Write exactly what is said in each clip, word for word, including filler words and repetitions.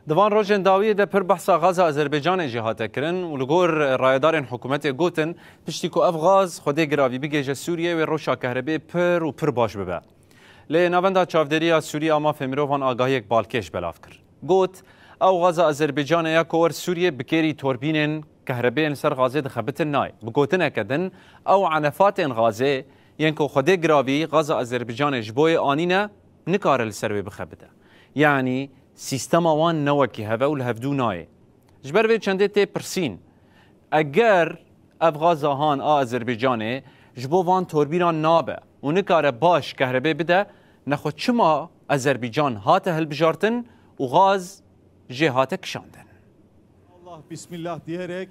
Di van rojên dawiyê de pir behsa gaza Azerbaycanê jî hate kirin û li gor rayedarên hikûmetê gotin, piştî ku ev gaz Xwedê giravî bigêje Sûriyê, wê rewşa kehrebê pir û pir baş bibe. Lê Navenda Çavdêriya Sûriyê a Mafê Mirovan agahiyek balkêş belav kir. Got, ew gaza Azerbaycanê ya ku wer Sûriyê bi kêrî torbînên kehrebê yên ser gazê dixebitin nayê. Bi gotineke din, ew enefatên gazê yên ku Xwedê giravî gaza Azerbaycanê ji bo yê anîne, nikare li ser wê bixebite. Yanî sîstema wan ne wekî hev e û li hevdû nayê. Ji ber vê çendê tê pirsîn, eger ev gaza han a Azerbaycanê ji bo van torbînan nabe û nikare baş kehrebê bide, nexwe çima Azerbaycan hate hilbijartin û gaz jê hate kişandin? Allah bismillah diyerek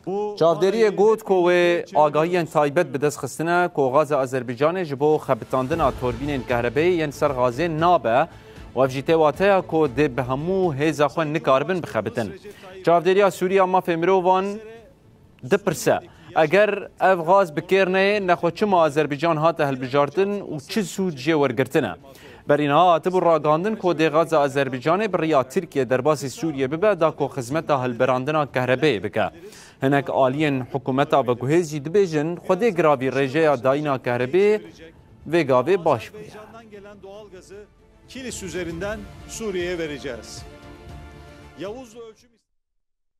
bu Çavdêriyê got ku wê agahiyên taybet bi dest xistine ku gaza Azerbaycanê ji bo xebitandina torbînên kehrebeyê yên ser gazê nabe û ev jî tê wateya ku dê bi hemû hêza xwe nikaribin bixebitin. Çavdêriya Sûriya Mafê Mirovan dipirse, eger ev gaz bi kêr neyê, nexwe çima Azerbaycan hate hilbijartin û çi sûd jê wergirtine? Berî niha hatibû ragihandin ku dê gaza Azerbaycanê bi riya Tirkiye derbasî Sûriye bibe da ku xizmeta hilberandina kehrebeyê bike. Hinek aliyên hikûmeta veguhêz jî dibêjin, Xwedê giravî rêjeya dayîna kehrebeyê vê gavê baş bûye. Kilis üzerinden Suriye'ye vereceğiz. Yavuz ölçüm